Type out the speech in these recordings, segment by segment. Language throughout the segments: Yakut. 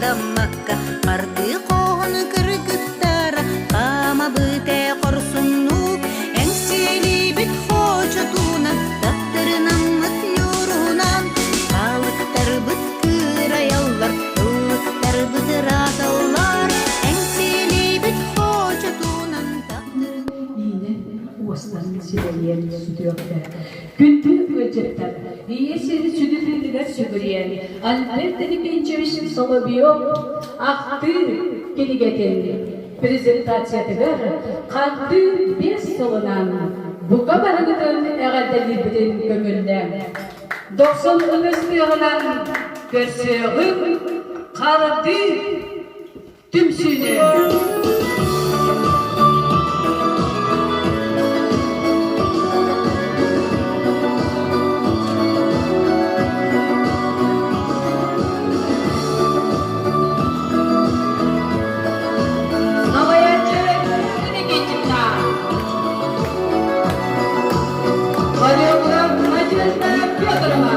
курдаммакка Мардыы хоһун кыргыттара хаамабыт ээ хорсуннук Эҥсиэлиибит хочотунан таптырынаммыт ньуурунан Балыктарбыт кыырайаллар, ыллыктарбыт ырааталлар Эҥсиэлиибит хочотунан таптырын Иинэн уостарын силэлиэн сүтүөхтэ. Күндү ыалдьыттар, Ийэ сири сүдү тыыныгар сүгүрүйэн Альберт Иннокентьевич Соловьев ахтыы кинигэтин презентациятыгар хардыы биэс сылынан бука барыгытын эҕэрдэлиирбитин көҥүллээҥ. Дохсун ытыс тыаҕынан көрсүөҕүҥ, хардыы түмсүүнү! Салайааччы Никитина. Хореограф Надежда Федорова.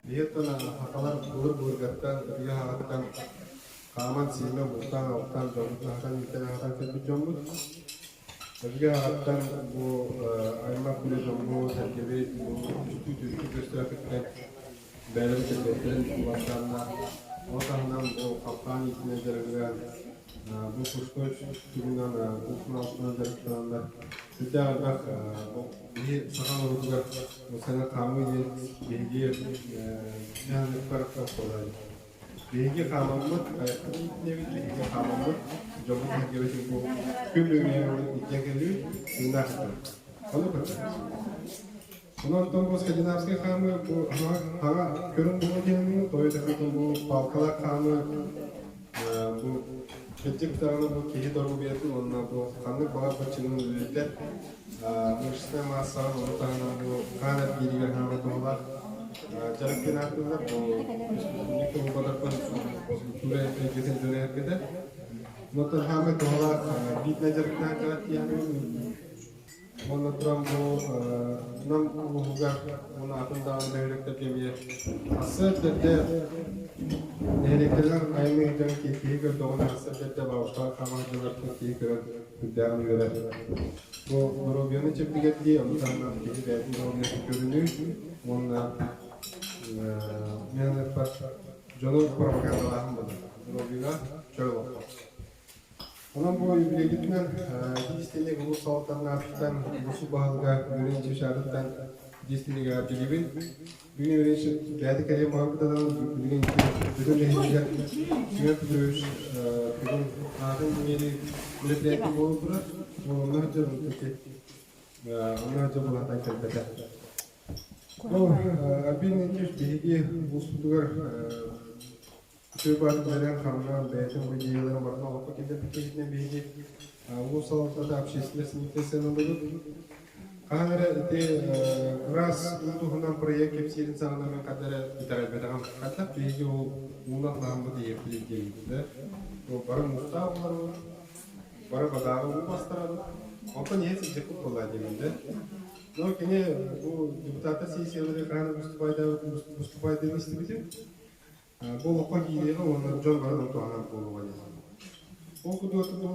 Биһиэттэн сахалар былыр-былыргаттан ытыйа аҕаттан хааман-сиимэн, бултаан-алтаан дьоммутун аһатан-иитэн аһатан кэлбит дьоммут. Өбүгэ аҕаттан бу аймах билэ дьоммут, сэргэбит, бу үстүү түстүү көстөөхүттэн бэйэлэрин кэлбэттэрин уларытаннар, ол таһынан бу хапкаан иитинэн дьарыгыран, бу пустой тугунан бултун-алтынан дьарыктананнар сүрдээх элбэх биһи саха норуотугар саҥа хаамыы диэн биһиги дьаһаныктар буолар. Биһиги хаамаммыт, айахпыт иитинэбит, биһиги хаамаммыт, дьоммут сэргэбитин бу күн бүгүн илдьэ кэлии тыыннаах Ону көрдө. Онон бу скандинавскай хаамыы бу хаҥа көрүҥ буолуо диэн тойо тэхэтин бу палкалар хаамыы бу кырдьык даҕаны бу киһи доруобуйатын уонна бу ханнык баҕар баччыгын үлэлэтэр мышечнай маассаҕын ону таһынан бу хаан эргииригэр хаама туһалаах дьарык диэн ааттыыллар бу физкультурник физкультура эйгэтин дьоно эргэтэ Онтон хаамай туһалаах биитинэ дьарыктаах дьарык диэн Уонна туран бу Нам улууһугар уонна атын даҕаны бөһүөлэктэргэ эмиэ сарсыарда эрдэ Нэһилиэктэринэн айанныы сылдьан киһи көрдөҕүнэ ахсар бэрдэ бабушкалар хаама сылдьалларыттан киһи көрөн сүрдээҕин үөрэр. Бу доруобуйаны чэбдигирдии, ону таһынан киһи бэйэтин доруобуйатын көрүнүү уонна мен ыппар дьону пропагандалааһын буолар. Доруобуйаҕа чөл олоххо. Онон бу юбилейгитинэн Дистиник улуус салалтатын Босу баһылыга Юрий Чевчатыттан Дистинигэ билибин. Бүгүн Юрий бэйэтэ кэлиэн баҕарбытынан билигин бүтүн нэһилиэгэр Семен Петрович бүгүн аатын иҥэрии мероприятие буолан турар. Онно сылдьар онно сылдьар булаатан кэлбэтэ. Ол Альбин Никитич биһиги улууспутугар Үчүгэй баҕайытык үлэлээн-хамнаан, бэйэтин бу идеяларын барытын олоххо киллэрбит киһитинэн биһиги улуус салалтата общественнай сымыытын сыаналыыбыт. Хаһан эрэ ити ыраас уу туһунан проект кэпсиирин саҕана мин ханна эрэ итэҕэйбэтэҕим. Хайдах биһиги ол ууну аһылаһаммыт иһиэхпит диэбит да. Бары муустаах буоларбыт, бары бадааҕы уу бастарабыт. Онтон иһэ сылдьыппыт буоллаа диэмин да. Но кини бу депутаттар сессиялары хаһан выступайдыырын истибитим. Бу олоххо киириэҕэ уонна дьон бары да туһанар буолуоҕа диэн. Ол курдук бу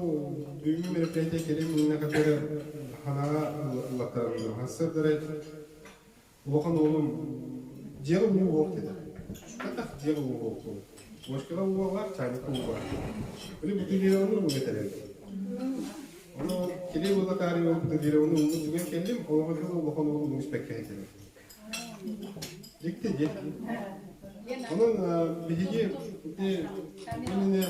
бүгүҥҥү мероприятие кэлин иннинэ кытары ханаҕа ыллаттаран сарсыардары улахан уолум дьиэҕэ уу уох дэтэ. Хайдах дьиэҕэ уу уох Бочкаҕа уу бар, чайникка уу бар. Били бутылированы уу этэрэ. Ону кили буола таарыйа бутылированы ууну сүгэн кэллим, олоҕо дылы улахан уолум уу испэккэ этэрэ. Дьикти дии. Онон биһиги ити иннинэ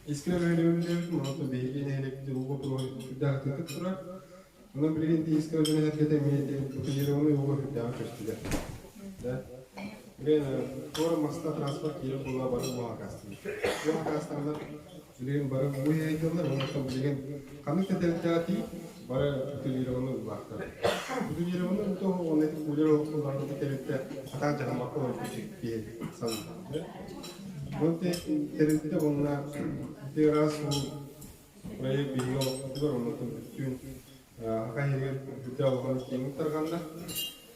искрэ бөһүөлэгин онтон биһиги нэһилиэкпит ууга туруон сүрдээх ытыытык турар. Онон билигин ити искрэ дьоно эргэтэ эмиэ ити бутилированный ууга сүрдээҕин көстүлэр. Да. Билигин туора маста транспорт киирэр буолла бары уу акаастыыр. Уу акаастааннар билигин бары уу иһэйдэллэр, онтон билигин ханнык да тэрилтэҕэ тиий бары бутилированный уулаахтар. Бутилированный уута уонна ити кулер олохтуулаах тэрилтэ сатаан дьаһаммакка олорбут киһи саныыр. Бу тэрилтэ уонна ити ыраас уу проект биһиги олохпутугар оннуттан бүттүүн Саха иһигэр бүтэ улахан киэҥник тарҕанна.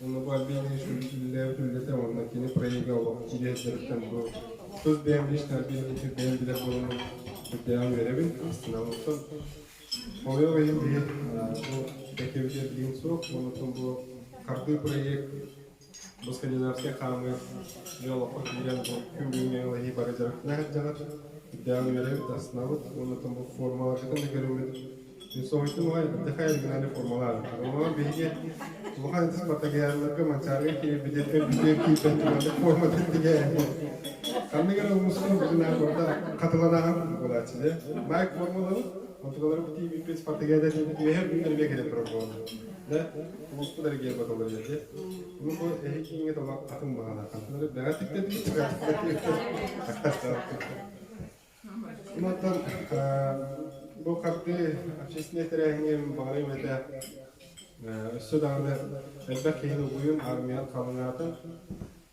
Уонна бу Альбина үлэлээбит үлэтэ уонна кини проега олох киириэхтэриттэн бу тус бэйэм лично Альбина бэйэм билэр буоламмын сүрдээҕин үөрэбин, астынабын. Хомойуох иһин биһи бу кэккэбитигэр билигин суох, оннуттан бу хардыы проект бу скандинавскай хаамыы дьэ олоххо киирэн бу күн бүгүҥҥэ ылаһыы бары дьарыктана сылдьаҕыт, сүрдээҕин үөрэбит, астынабыт, уонна бу формаларгытын да көрөммүт Соһуйдум аҕай, бэртээхэй оригинальнай формалаах. Онон биһиги улахан спартакиадаларга Манчаарыга киирбитин өлбүтүгэр киирбэт маннык форматын тигээһин. Ханнык эрэ улууска бүтүн барыта хатыланааһын курдук буолааччы дьэ. Майк формалабыт, онтукалары тиийбиппит спартакиада диэбит үөһэ күннэр эмиэ кэлэн турар буолла. Да, улууспут эргиэр баталар дьэ. Ну бу эһи кииҥҥэ тола атын баҕана. Хантан бэҕэ тиктэтибит, Онтон бу хардыы общественнай тэрээһиҥҥэ баҕарыам этэ өссө даҕаны элбэх киһини угуйун, аармыйан халыҥаатын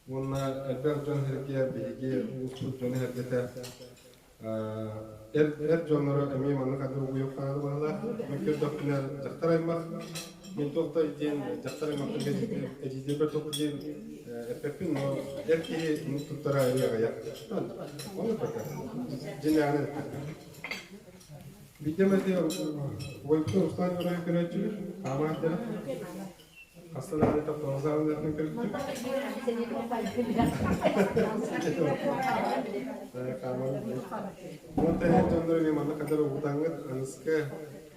уонна элбэх дьон сэргэ биһиги улууспут дьоно-сэргэтэ эр, эр дьоннору эмиэ маннык аты угуйуохтааҕы баҕалаах. Мин көрдөхпүнэ дьахтар аймах мин туох да диэн дьахтар аймахтарга эдьиийдэрбэр туох диэн эппэппин, но эр киһи туттара эмиэ аҕыйах. Ону пока. Дьинээҕинэн эппэппин. Биирдэ эмэ убайбытын Руслан Иванович көрөөччүбүт, хаамааччылар. Хаста даҕаны топтоҕозаалларын көрбүтүм. Уон тэһэр дьоннор эмиэ манна хадar угутаҥҥыт аныска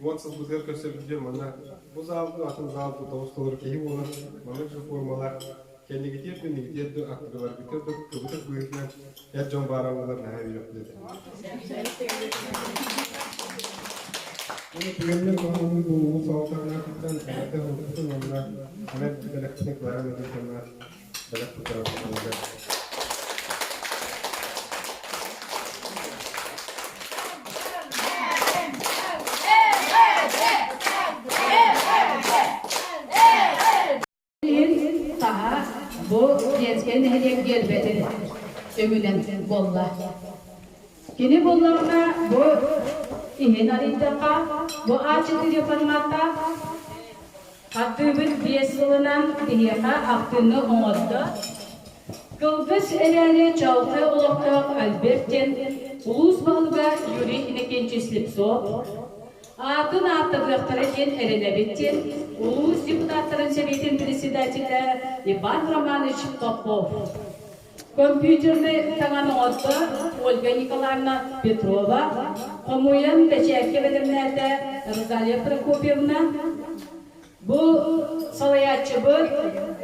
10 сылбытыгар көрсөрбүтүгэр манна бу заалду атын заал тоҕус толору киһи буолан маннык же формалар кэннигитиэр да иннигитиэр да аттыгыларгытыгар да кыбытык быһыытынан эр дьон баара буолар наһаа үөрэх этэ. Уонна түгэнинэн туһанан бу улуус салалтатыттан эҕэрдэ ылбытын уонна эмэт бэлэхпитин Клара Владимировна бэлэх туттарар Иһин таһа бу Ленскэй нэһилиэк гиэрбэтин өҥүнэн буолла. Кини буоллаҕына бу иһин арыйдахха, бу А4 форматта хардыыбыт 5 сылынан биһиэхэ ахтыыны оҥордо. Кылгас эрээри чаҕылхай олохтоох Альберт диэн улуус баһылыга Юрий Иннокентьевич Слепцов аатын ааттатыахтара диэн эрэнэбит диэн улуус депутаттарын сэбиэтин председателэ Иван Романович Попов компьютернай таҥан оҥордо Ольга Николаевна Петрова, хомуйан бэчээккэ бэлэмнээтэ Розалия Прокопьевна. Бу салайааччыбыт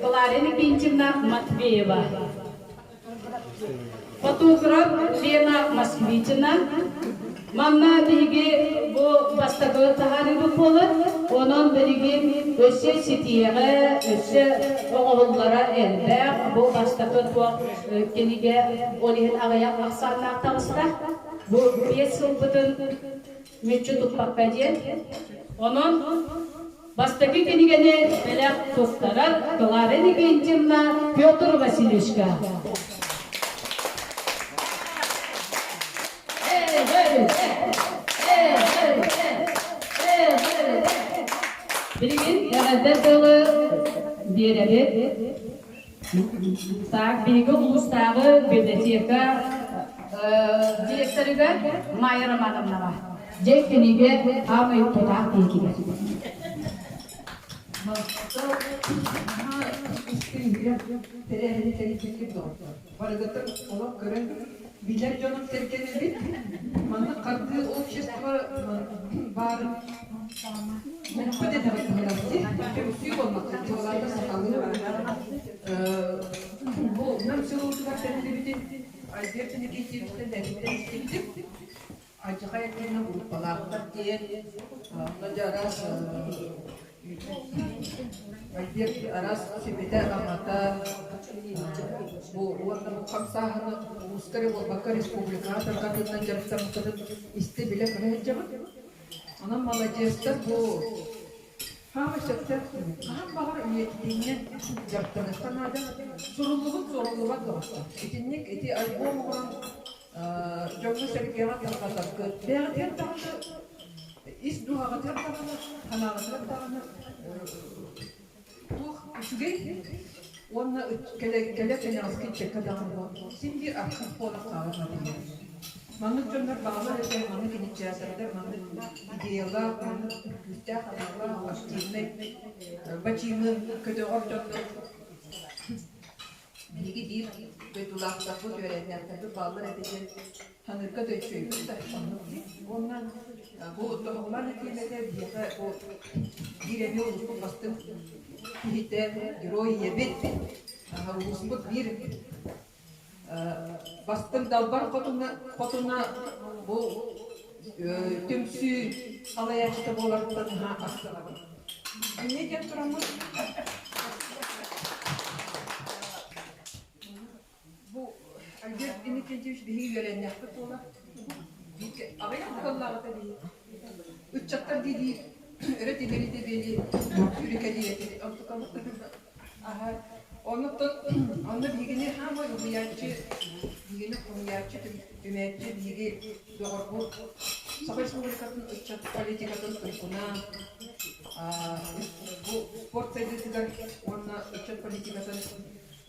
Клария Никитична Матвеева. Фотограф Лена Москвитина. Манна биһиги бу бастакы таһаарыыбыт буолар. Онон билигин өссө ситиэҕэ, өссө оҥоһуллара элбэх. Бу бастакы туох кинигэ ол иһин аҕыйах ахсааннаах таҕыста. Бу 5 сылбытын мүччү туппакка диэн. Онон бастакы кинигэни бэлэх туттарар Клара Никитична Петр Васильевичка. Билигин эҕэрдэ тылы биэрэбит. Так, биһиги улуустааҕы библиотека директорыгар Майя Романовнаҕа. Дьэ, кинигэ аамай тутаах киһитигэр. Махтал, наһаа истиҥ тэрээһини тэрийбиккит доҕоттор. Барыгытын олох көрөн билэр дьонум сэргэнэбит. Маннык хардыы общество баарын мукпут этэҕит быһыылаах Түмсүү буолбакка, туолаата сахалыы. Бу Нам селотугар тэриллибитин Альберт Никитичтэн эрдэ истибитим. Алдьархай эргиэнэ группалаахтар диэн, онно дьэ араас Альберт араас сүбэтэ-амата бу уонна бу хамсааһыны улууска эрэ буолбакка республикаҕа тарҕатыынан дьарыктаммыккытын истэ-билэ көрө сылдьабыт. Онон маладьыастар бу Хаама сөптөөх түмүк. Хаһан баҕар үйэтитиҥҥэ дьарыктаныахха наада. Суруллубут суоруллубат доҕоттор. Итинник ити альбом оҥорон дьоҥҥо-сэргэҕэ тарҕатаргыт. Бэйэҕитигэр даҕаны, ис дууһаҕытыгар даҕаны, санааҕытыгар даҕаны туох үчүгэй уонна кэлэ кэлэ кэнэҕэски ыччакка даҕаны бу син биир архив буолан хаалар матырыйаал. Маннык дьоннор баҕалар этэ, маннык инициатордар, маннык идеялаах, маннык күүстээх аналлаах, активнай бачыымы көтөҕөр дьоннор биһиги биир дойдулаахтарбыт, үөрэннээхтэрбит бааллар этэ диэн саныырга да үчүгэйбит да оннук дии. Уонна бу тоһоҕолоон этиим этэ биһиэхэ бу биир эмиэ улууспут бастыҥ киһитэ, герой ийэбит, улууспут биир Бастыҥ далбар хотуна, хотуна бу түмсүү салайааччыта буоларыттан наһаа астынабын. Инньэ диэн тураммын бу Альберт Иннокентьевич биһиги үөрэннэхпит буолар. Аҕыйах сыллааҕыта биһиги ыччаттар дии-дии өрө тилэритэ биэрии сүүрэкэлиир этибит. Онтукабыт Аһа, оннуттан онно биһигини хаамай уһуйааччы, биһигини хомуйааччы, түмээччи биһиги доҕорбут Саха Республикатын ыччат политикатын туйгуна, бу спорт сайдыытыгар уонна ыччат политикатын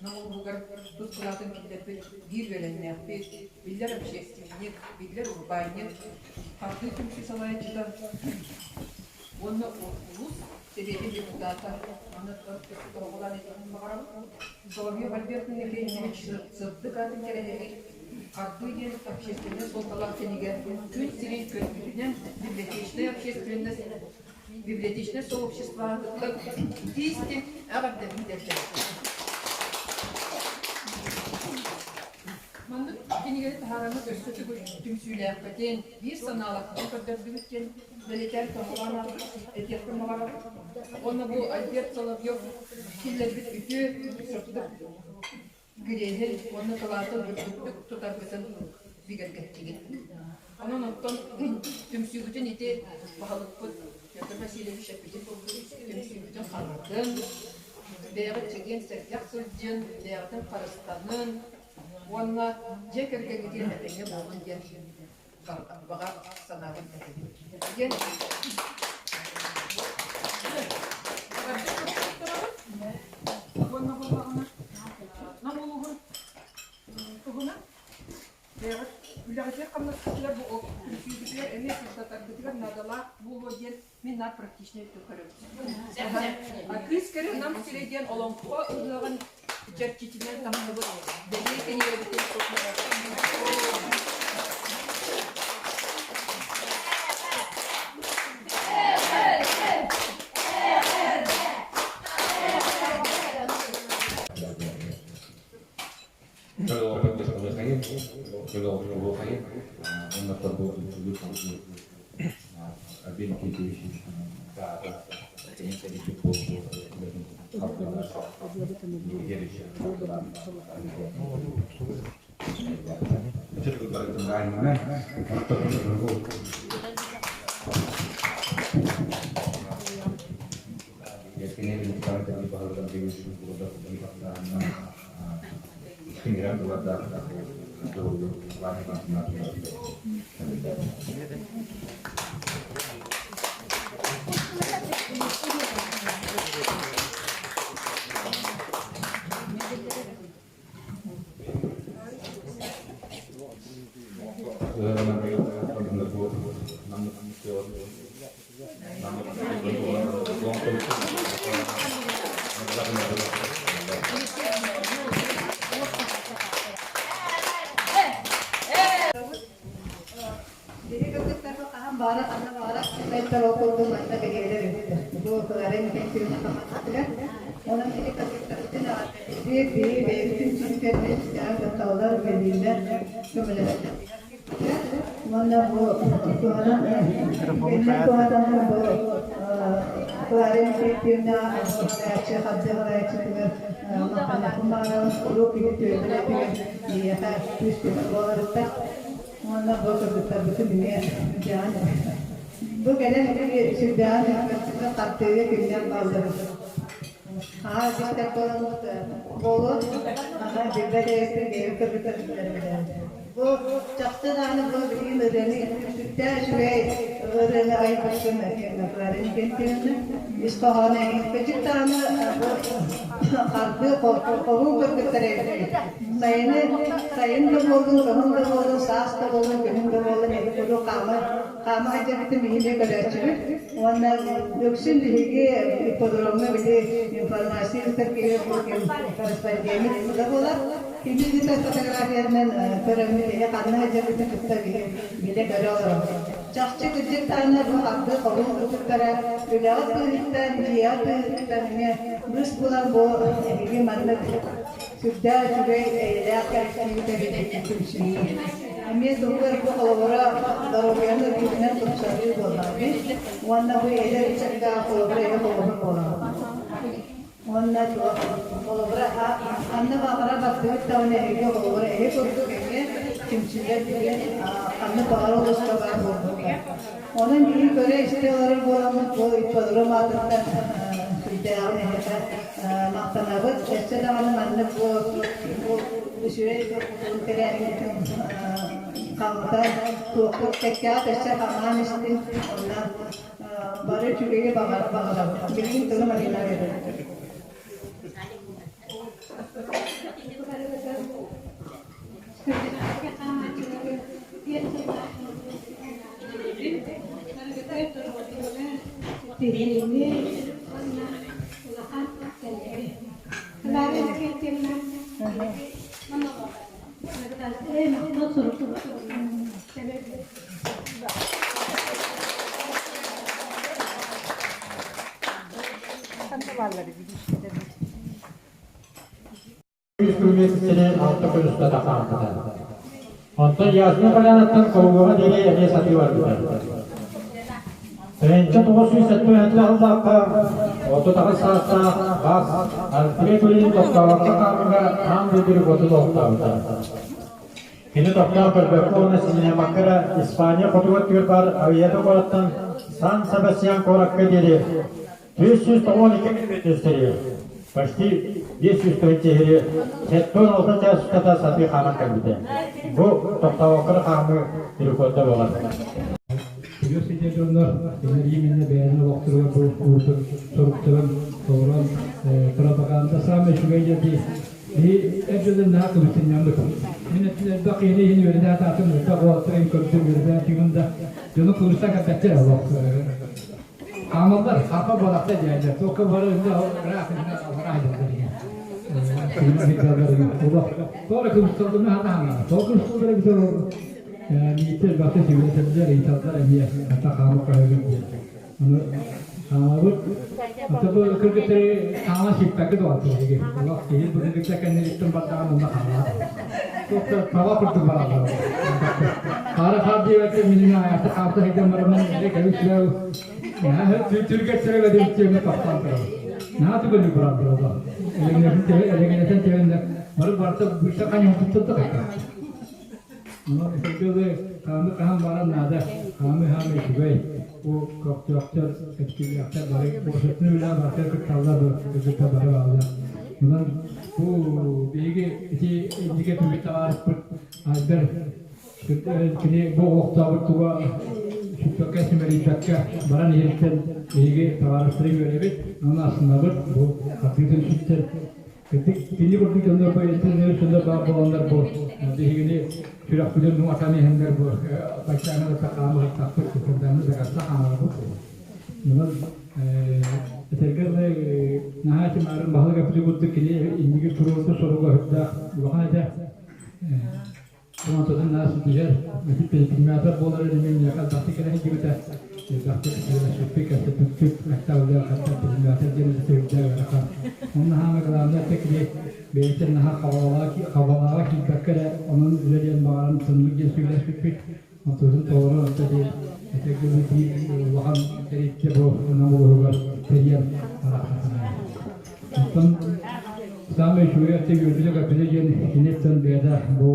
Нам улууһугар тус кылаатын киллэрбит биир үөлэннээхпит, биллэр общественник, биллэр урбаанньыт, Хардыы түмсүү салайааччыта уонна улуус Сэбиэтин депутата аны тоһоҕолоон этиэхпин баҕарабын. Соловьев Альберт Иннокентьевич сырдык аатын кэрэһэлиир Хардыы диэн общественнай суолталаах кинигэ күн сирин көрбүтүнэн библиотечная общественность библиотечнай сообществоҕа итии-истиҥ эҕэрдэбин тиэрдэбин. Маннык кинигэни таһаараммыт өссө түмсүүлээхпитин, биир санаалаахпытын көрдөрдүбүт диэн бэлиэтээн тоһоҕолоон этиэхпин баҕарабын. Уонна бу Альберт Соловьев киллэрбит үтүө сырдык кириэһин уонна кылаатын үрдүктүк тутаргытын бигэргэттигит. Онон оттон түмсүүгүтүн ити баһылыкпыт Петр Васильевич эппитин курдук түмсүүгүтүн хаҥатын, бэйэҕит чэгиэн-сэргэх сылдьын, бэйэҕитин харыстанын уонна дьиэ кэргэҥҥитин этэҥҥэ буолун диэн баҕа санаабын этэбин. Диэн уонна буоллаҕына Нам улууһун Үлэҕитигэр-хамнаскытыгар бу түмсүүгүтүгэр эмиэ сырдатаргытыгар наадалаах буолуо диэн мин наар практичнай көрөбүн. Кыыс кэрэ Нам сирэ диэн олоҥхо ыһыаҕын чэрчитинэн тахсыбыт бэлиэ кинигэбитин Биһиги кыргыттарга хаһан баара, ханна баара эттэр ол курдук манна бэлиэлэр үһүттэр. Бу кыларын кэнсиэрин хамаандатыгар. Онон биһиги кыргыттарбытын эҕэрдэлиибит, биһиги бэйэбитин сүрүккэрбит, дьаһалталар, үлэлииллэр, көмөлөһөллөр. Уонна бу туһанан кэннэ туһатаннар бу Кларин Филиппьевна салайааччы хабдыы салайааччытыгар махтаныахпын баҕарабын. Куруук киһи түөлбэлэригэр биһиэхэ күүс-көмө буоларыттан. Уонна бу кыргыттарбытын эмиэ дьаан бу кэлэн сүрдээҕин хартыыга күннээх бааллар. Аа бистэр буоламмыт буолуо аха билбэт эбиппин бэйэм кыргыттар Бу чахчы даҕаны бу билигин ырыаны сүрдээх үчүгэй ырыаны айбыккын Кларин Кентиновна ис хоһооно эҥин даҕаны бу хардыы хоһуун кыргыттар эбиппит. Сайыны сайын да буоллун, кыһын да буоллун, саас да буоллун, күһүн да буоллун эһи куруук хаама хаама сылдьарбытын биһиги көрөөччүбүт. Уонна үксүн биһиги ипподромҥа били информация ыытар киһи корреспондент да буолар. Кини ыытар фотографиятынан көрөммүт эһи ханна сылдьарбытын кытта билэ-көрө олоробут. Чахчы кырдьык даҕаны бу арды хоһуун кыргыттара үлэҕэ тыыһыттан, дьиэҕэ тыыһыттан эмиэ быыс булан бу эһиги маннык сүрдээх үчүгэй эйэлээх кэлэктииби тэрийбиккит түмсүү. Эмиэ туһугар бу холобура доруобуйаны үрдүнэн тупсарыы буоллаҕа уонна бу эдэр ыччакка холобура эһэ холобур буолаҕын. Уонна туох холобура ханна баҕара бардыбыт даҕаны эһиги холобура эһи курдук эмиэ түмсүүлэр билэн ханна баҕара улууска баар буолбуттар. Онон биһиги көрө-истэ олорор буоламмыт бу ипподром аатыттан сүрдээҕин эһиэхэ махтанабыт. Өссө даҕаны маннык бу үчүгэй тэрээһиҥҥитин хаҥатан туохпут кэккэҕит өссө хаҥаан истин. Онно бары үчүгэйи баҕарабыт. Билигин тылым Алина биэрэбит. Тиһини уонна улахан кэллэри. Клара Иннокентьевна Үс сири алта күн устата хаампыта. Онтон Ясная Полянаттан Калугаҕа диэри эмиэ сатыы барбыта. 1977 сыллаахха 38 саастаах бас Альфред Ульин тохтообокко хаамыыга аан дойду рекордун олохтообута. Кини тохтоон көрбөккө уонна синньэммэккэ эрэ Испания хотугу өттүгэр баар Овьедо куораттан Сан-Себастьян куоракка диэри 492 километр сири, почти 500 сири 76 чаас устата сатыы хааман кэлбитэ. Бу тохтообокко эрэ хаамыы рекорда буолар. Үгүс ити дьоннор именно бэйэни олохторугар бу уурдун соруктарын толорон пропаганда саамай үчүгэй диэн би эр дьонун наһаа кыбыстынньаммыт. Мин элбэх киһини иһин үөрэтэ сатаатым, элбэх уолаттарын көрдүм, үөрэтэ да дьону кыырсан кэлбэттэр олох. Хаамаллар, хаапа буолахта диэллэр. Туохха бары ыраах аллараа дьаллар иһин. Олох. Тоҕо кымысталлыны хатаһаҥа. Тоҕо кымысталлар эбитэ ол мииттер бакта сүгүрэтэллэр, ыйыталлар эмиэ хата хаама көһөгүн диэн. Ону хаамабыт. Ата бу кыргыттары хаама сиппэккэ дуҕаттар эһиги. Олох киһи бу кыргыттар кэннириттэн бардаҕын онно хаамаат. Туохта таба курдук бараллар. Хаара хаар диэбэккэ минин аайата хаамта сылдьан бараммын эрэ кэбис Түргэттэрэ бэдим тохтоон турар. Наһаа түгэнник бараллар олох. Элэҥнэтэн тэбэннэр бары барыта быыса ханьан туттар да Ону итиргэлы хаамы хаһан баран наада. Хаамы хаамы үчүгэй. Бу көхтөөхтөр, кэскиллээхтэр бары уосатны үлэ барыта кытталлар, кытта бары бааллар. Онон бу биһиги ити инники түмүк табаарыспыт Альберт кини бу олохтообут туга сүппэккэ, симэлийбэккэ баран иһириттэн биһиги табаарыстары үөрэбит, онон астынабыт. Бу хардыытын сүттэр Кырдьык, кини курдук дьоннор бу итиннэр дьоннор баар буоланнар бу биһигини сүрэхпитин муҥатан иһэннэр бу баччааҥҥа да хаамыһыттахпыт, кырдаҥҥа даҕаста хаамарбыт. Онон этэргэ дылы наһаа тимаарын баһылык эппити курдук кини инники туруорбут соруга сүрдээх улахан этэ. Онтон нас ситиһэр, предприниматель буолар илимин миэхэ элбэхтик кэлэн сылдьыбыта. Элбэхтик сүппүт, кэпсэппиппит, мэктэ хатта предприниматель диэн сүрдээх ыарахан. Онно хаама главное кини бэйэтин наһаа хабалааҕа киирбэккэ эрэ, онон үлэлиэн баҕаран соннук диэн сүбэлэспиппит. Онтубутун толорон онто диэн этэргэ биир улахан тэрилтэ бу Нам улууһугар тэрийэн арахсатынай. Оттон саамай үчүгэй өттө үөрбүтэ-көппүтэ диэн киниттэн бэйэтэ бу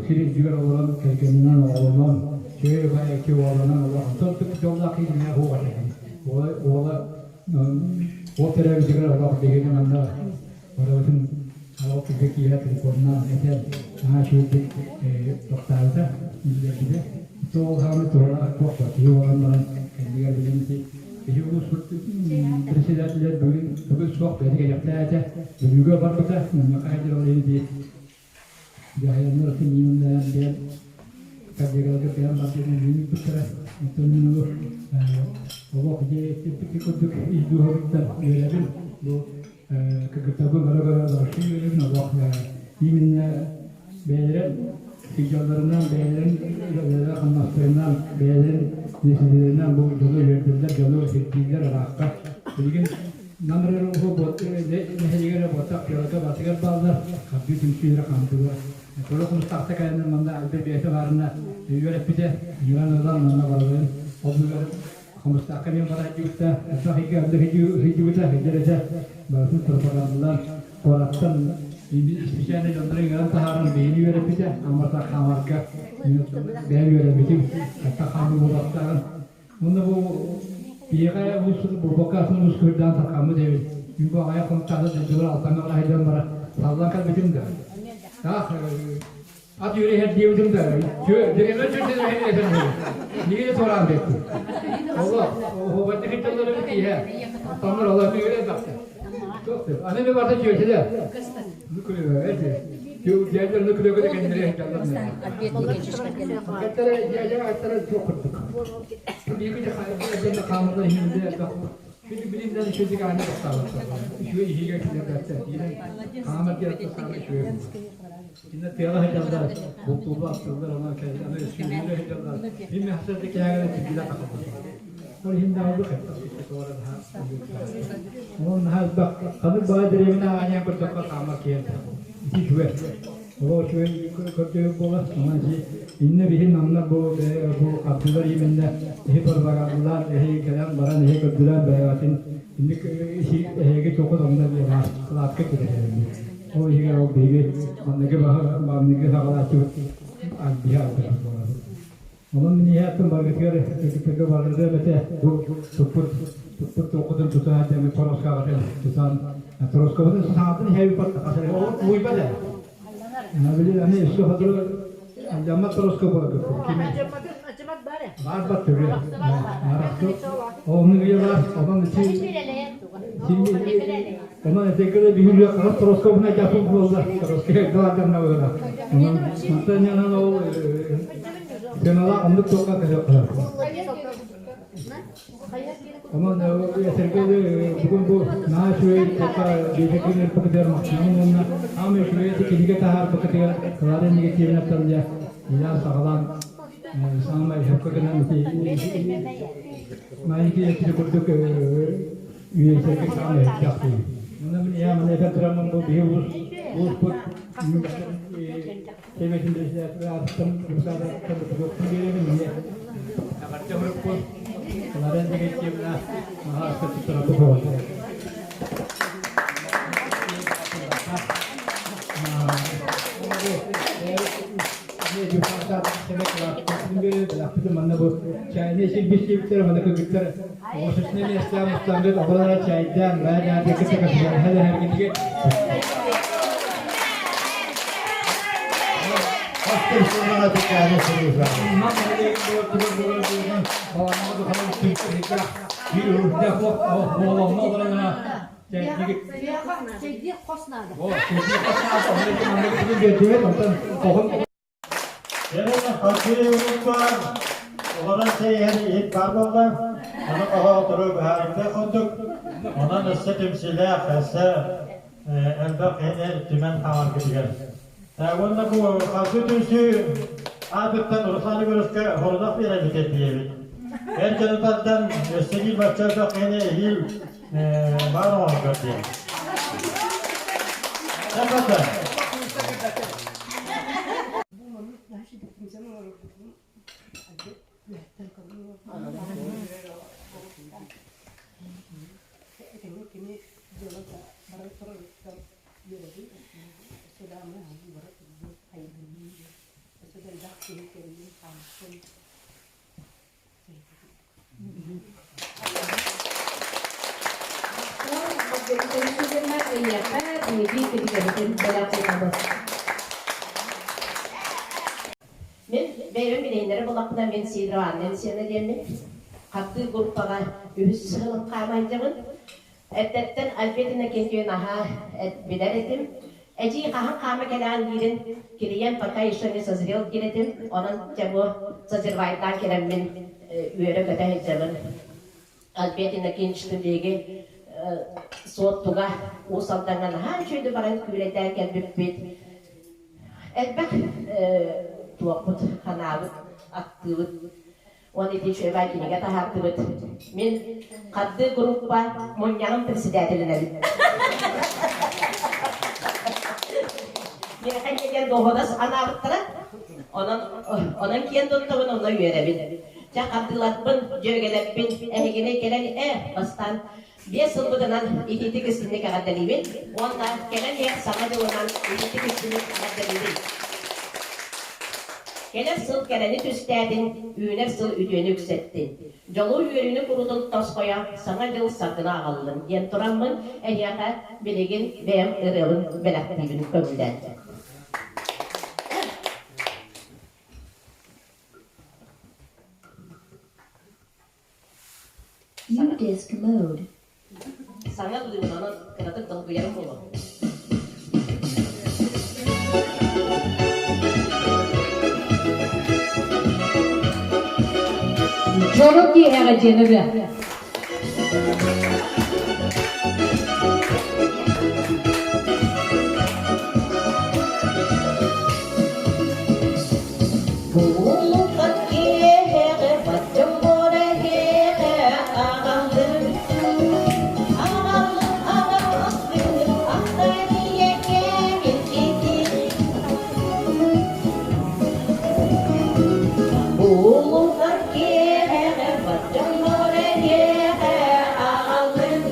сир үрдүгэр олорон кэргэнинэн оҕолонон, үчүгэй баай икки уоланан олох онтон дьоллоох киһи киниэхэ суох этэ кини. Уола уола уол төрөөбүтүгэр олох биһигини манна барыбытын олох киһи киэһэ телефоннаан этэн наһаа үчүгэйдик тохтообута, биллэрбитэ. Ол хаамы туһалаах туох да киһи буолан баран кэннигэр билин ити Биһи улууспут председателэ бүгүн бүгүн суох бэйэтэ кэлиэхтээх этэ. Бүлүүгэ барбыта, мунньахха сылдьар ол иһин ити дьаһайаннар атын мииннээн диэн коллегаларга бэйэм бар диэн миин ыыппыттара. Оттон мин ону олох дьиэ курдук ис дууһабыттан үөрэбин. Бу кыргыттарбын бары-бары барышы үөрэбин олох именно бэйэлэрин сылдьалларынан, бэйэлэрин үлэлэрэ-хамнастарынан, бэйэлэрин миэстэлэринэн бу дьону үөрдэллэр, дьону сирдииллэр ыраахха. Билигин Нам РРУ нэһилиэгэр буотах пиалга батыгар бааллар, хардыы түмсүүлэрэ хаамтылар. Көрө хомустаахта кэлэннэр манна Альберт бэйэтэ баарына үөрэппитэ, ыҥыран ылан манна барыларын ол Хомустаахха эмиэ бара сылдьыбыта, элбэх ыйга өллө сылдьыбыта, сылдьар этэ. Барытын пропагандалаан куораттан специальнай дьоннору ыҥыран таһааран биһини үөрэппитэ. Аммата хаамарга бэйэм үөрэммитим, хатта хаамыы буолуохтааҕын. Уонна бу биһиэхэ улуус буолбакка атын улуус кырдаан тарҕаммыт эбит. Мин бу аҕыйах хонуктаахта дойдубар Алтаҥҥа бара сылдьан бара саллан кэлбитим да. Таах Ат үөрэ диэбитим да, дьиҥэмэ Нигде туораан биэрдим. Олох, оһуобайда хиталлары битииһэ. Тамыр олох үөрэ бахта. Аны ми барда чүөчүлэ. Нүкүлү эти. Дьиэлэр нүкүлү кеннери хиталлар. Кеттер дьиэлэр аттара çok курдук. Биги де хайда камерда хинде Şimdi bilimden işedik aynı baktarlar. Şu işe geçiler. Камер диэн саамай үчүгэй. Инна тыаҕа сылдьаллар, бултууллар, аттыыллар, онон аны сүүрүүлэ сылдьаллар. Мин мехсерде кэһэҕинэ тиргилэ тахаллар. Ол иһин даҕаны Онон наһаа элбэх ханнык баҕа дэриэбинэ аанньаан көрдөххө хаамар киһи элбэх. Ити үчүгэй. Ол үчүгэй көрдөбүл буолар. Онон ити иннэ биһи намнар бу бу хардыылар именно иһи пропагандалаан эһи кэлэн баран эһи көрдүлээн бэйэҕитин инник эһиги туохут онно диэн кылаатка киирэр. Ол иһигэр ол биһиги манныгы манныгы саҕалааччыбыт биһи албыһа буолабыт. Онон мин иһээттим баргытыгар кыргыттарга баргыда бэтэ бу туппут туппут туоххутун тутаан дьэми тороскаҕытын тутан тороскабытын саҥатын иһэби паттахасары ол уйба да. Били аны өссө хотуру алдьаммат тороска буолар. Ачамат бар. Баар төрүө. Арахсу. Оннук үйэ бар. Онон ити Онон этеккede биһилүө хас тороскобуна жапын буолла. Тороскэ галардан буолла. Онон мантан янан ол сыналаах оннук туохха кэлиэххэ. Онон этэргэ бүгүн бу наһаа үчүгэй туохха биэчэргин ырпыкытыгар махтанабын уонна аамай үчүгэй кинигэ таһаарбыкытыгар Клара Никитьевнаттан дьэ илээн саҕалаан саамай сөпкө гынан ити маленький этили курдук үйэсэргэ саамай элбэх дии. Онон мин ийэм маны этэн тураммын бу биһи улуус улууспут Сэбиэтин председателэ аатыттан Русадааттан бутугуоттун биэрэбин ийэ. Эҕэрдэ уруккун Клара Никитьевна наһаа туттараппыт буолла. Манна бу чайный силбиссиибиттэр манна кыргыттар оҕосусна миэстээн мустаангыт оҕолоро чайдаан баа даа кытта кытта Олорон чэй иһэр иһит баар буолла. Аны оһоҕотору быһаарыахтаах курдук. Онон өссө түмсүүлээх, өссө элбэх киһини түмэн хааларгытыгар. Уонна бу халгы түмсүү аатыттан Руслан Егоровка хорунах биэрэрбит этиэбит. Эр дьону тардан өссө биир бачча элбэх киһини эһиил баар оҥоргор диэн. Мин бэйэбин билиһиннэрэ буллахпына мин Сидорова Анна Алексеевна диэммин. Хаттыы группаҕа үһүс сылын хаамайдьабын. Эрдэттэн Альберт Иннокентьевич наһаа билэр этим. Эдьиий хаһан хаама кэлэҕин диирин клиент пока еще не созрел диир этим. Онон дьэ бу созревайдаан кэлэммин үөрэ-көтө сылдьабын. Альберт Иннокентьевичтыын биһиги Суоттуга Уус Алдаҥҥа наһаа үчүгэйдик баран күүлэйдээн кэлбиппит. Элбэх туохпут, ханаабыт, аттыыбыт. Уон ити үчүгэй кинигэ таһаардыбыт. Мин хардыы группа мунньаҕын председателинэбин. Миэхэ диэн дуоһунас анаабыттара. Онон, онон киэн туттабын, онно үөрэбин. Чэ, хардыыларбын, дьүөгэлэрбин эһигини кэлэн бастаан 5 сылбытынан итиитик истинник эҕэрдэлиибин уонна кэлэн иһэр Саҥа дьылынан итиитик истинник эҕэрдэлиибин. Кэлэр сыл кэрэни түстээтин, үүнэр сыл үтүөнү үксэттин. Дьолу үөрүүнү курутун тосхойо Саҥа дьыл саргыны аҕаллын диэн тураммын эһиэхэ билигин бэйэм ырыабын бэлэхтиибин көҥүлээн. U-disc mode. Саҥа ыллыыбын, онон кыратык долгуйарым буолуо. Дьоро киэһэҕэ дьиэн ырыа. Буолбат киэһэҕэ баччам буора эһиэхэ аҕаллым аҕаллым аҕаллым ахтан ийэкээмин ити Буолбат киэһэҕэ баччам буора эһиэхэ аҕаллым.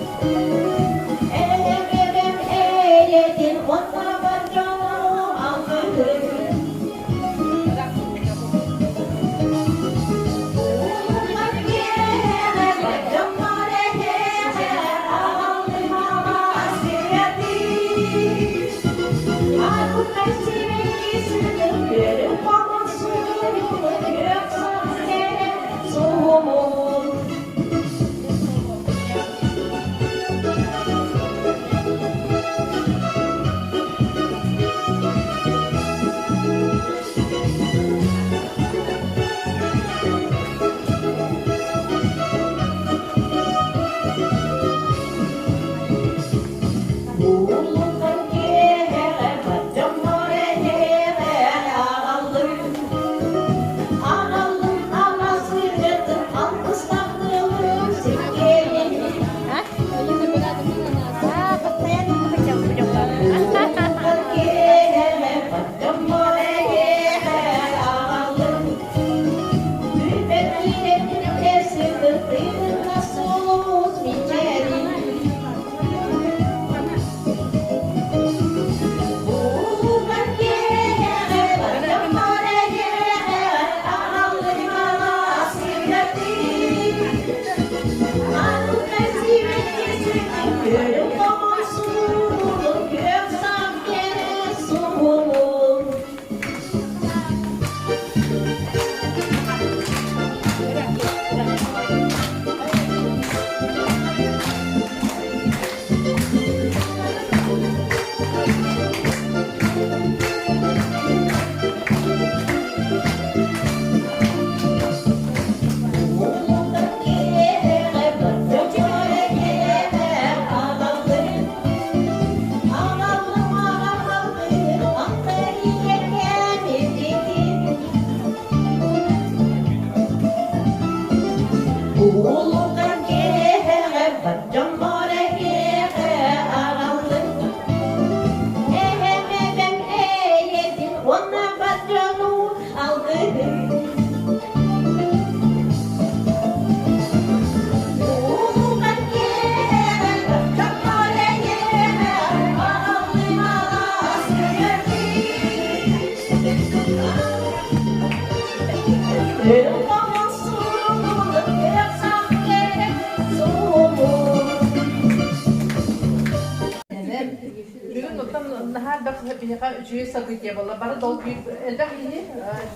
Наһаа элбэх биһиэхэ үчүгэй событие буолла. Бары долгуй элбэх киһи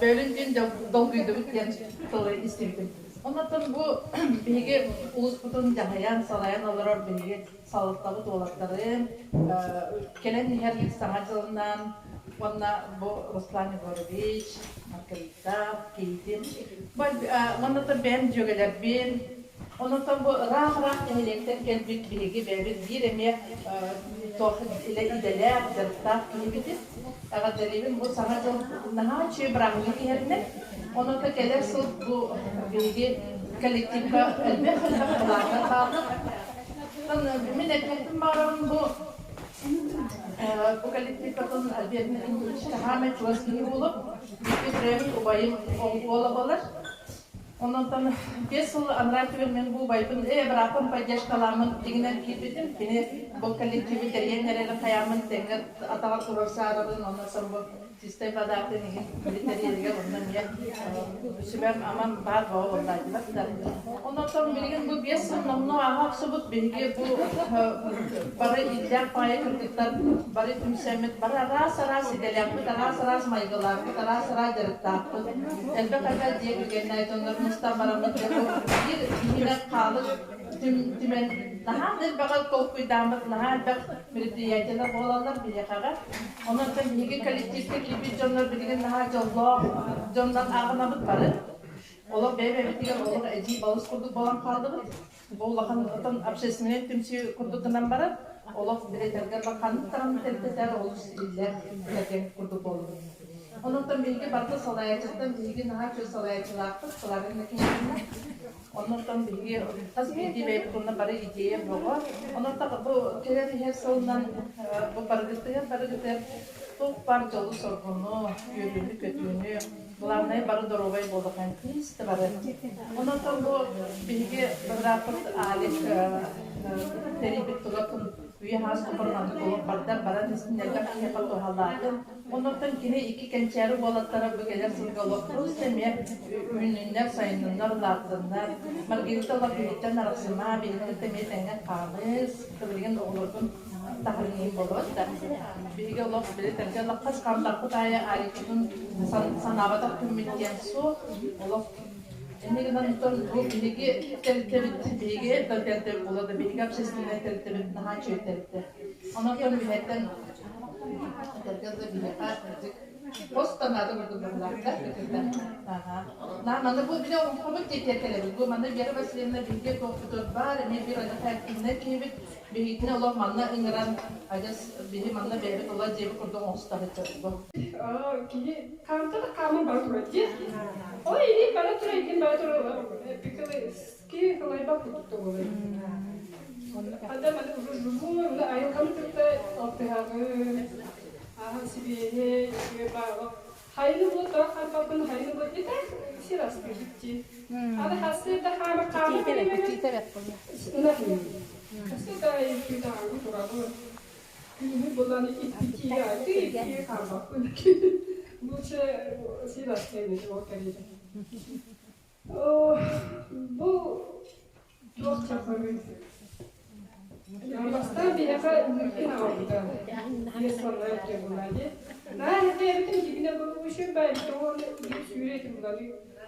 бөөлүн түүн долгуйдубут диэн тылы истибитим. Оннуттан бу биһиги улууспутун дьаһайан, салайан олорор биһиги салалтабыт уолаттарын кэлэн иһэр Саҥа дьылынан уонна бу Руслан Егорович, Маргарита, Кейтин, уонна бэйэм дьүөгэлэрбин, онон бу ыраах-ыраах нэһилиэктэн кэлбит биһиги бэйэбит биир эмиэ туох идэлээх, дьарыктаах киһибитин эҕэрдэлиибин. Бу Саҥа дьыл наһаа үчүгэй бырааһынньык иһэринэн, онон кэлэр сыл бу биһиги коллективка элбэх-элбэх былааннар бааллар. Мин этиэхпин баҕарабын бу бу коллективкатын Альберт Николаевич хаамай чугас киһи буолуп, бииргэ төрөөбүт убайым уола буолар. Онон 5 сыл анараа өттүгэр мин бу убайбын бырааппын поддержкалааммын дьиҥинэн киирбитим. Кини бу коллективы тэрийэн эрэрин хайааммын тэҥҥэ атаҕар турар саарабын, онон бу чистай водаатын иһин тэрийэригэр онно эмиэ сүбэм амам баар буола буоллаатылар да. Онон билигин бу 5 сыл номнуо ааһа охсубут биһиги бу бары иллээх паайа кыргыттар бары түмсэммит, бары араас-араас идэлээхпит, араас-араас майгылаахпыт, араас-араас дьарыктаахпыт. Элбэх элбэх дьиэ кэргэннээх дьоннор мустан бараммыт биир киһинэн хаалык түмэн наһаа да элбэҕи толкуйдааммыт, наһаа элбэх мероприятиелар буолаллар биһиэхэҕэ. Онон биһиги коллективка киирбит дьоннор билигин наһаа дьоллоох дьоннор ааҕынабыт бары. Олох бэйэ-бэйэбитигэр олох эдьиий балыс курдук буолан хааллыбыт. Бу улахан отон общественнай түмсүү курдук гынан баран, олох билэтэргэ ханнык даҕаны тэрилтэтэр олус иллээх кэргэн курдук буоллубут. Онон биһиги барыта салайааччыттан биһиги наһаа үчүгэй салайааччылаахпыт Клара Иннокентьевна. Оннуттан биһиги хас биирдии бэйэбит уонна бары идея бөҕө. Онон бу кэлэр иһэр сылынан бу барыгытыгар барыгытыгар туох баар дьолу-соргуну, үөрүүнү-көтүүнү, главное бары доруобай буолуоххайын тиис бары. Онон бу биһиги бырааппыт Алик тэрийбит тулатын үйэ хаас тухары маннык олох бардар баран истин элбэх киһиэхэ туһалаатын. Оннуттан кини икки кэнчээри уолаттара бу кэлэр сылга олохтуу эмиэ үүннүннэр, сайынныннар, улааттыннар. Маргарита олох биһиттэн арахсыма, биһиттэн эмиэ тэҥҥэ хаалыс, билигин оҕолоргун таһырыҥыйын болот да. Биһиги олох били тэргэ олоххос хамтаппыт аайы Аликпытын санаабатах күммүт диэн суох. Олох Инньэ гынан бу биһиги тэрилтэбит, биһиги тэрилтэбит буолла да биһиги общественнай тэрилтэбит наһаа үчүгэй тэрилтэ. Онон үһэттэн этэргэ да биһиэхэ кырдьык хос наада курдук быһыылаахтар. Аха. Маны бу били оҥхобут диэтиэр кэлэбит. Бу манна Вера Васильевна биһиги туохпутугар баар, эмиэ биир адьас киһибит. Биһигитини олох манна ыҥыран, адьас биһи манна бэйэбит олох дьиэбит курдук оҥосто сылдьабыт бу. Киһи хаамта да хааман бара турар дии. Ол илиин бара турар, илиин бара турар, ки кылайбат курдук да буолар. Анда маны уже живой, мына айылҕаны кытта алтыһаҕын, ааһан сибиэһэй, үчүгэй баҕа. Хайыны бу тоҕо харбаппын, хайыны бу и так сир астыыбыт дии. Аны хассы да хаама хаама Хассы да күнааҕы турабын. Күнү булан иппитии аты хаамаппын. Лучше сир астыыбыт ол кэриэтэ. Бу туох чахчы Бастаан биһиэхэ Ныркин аҕалбыта 50 буолла Наа эбитин дьигинэ бу үшүн баайбыта уонна биир сүүрэ этим буланы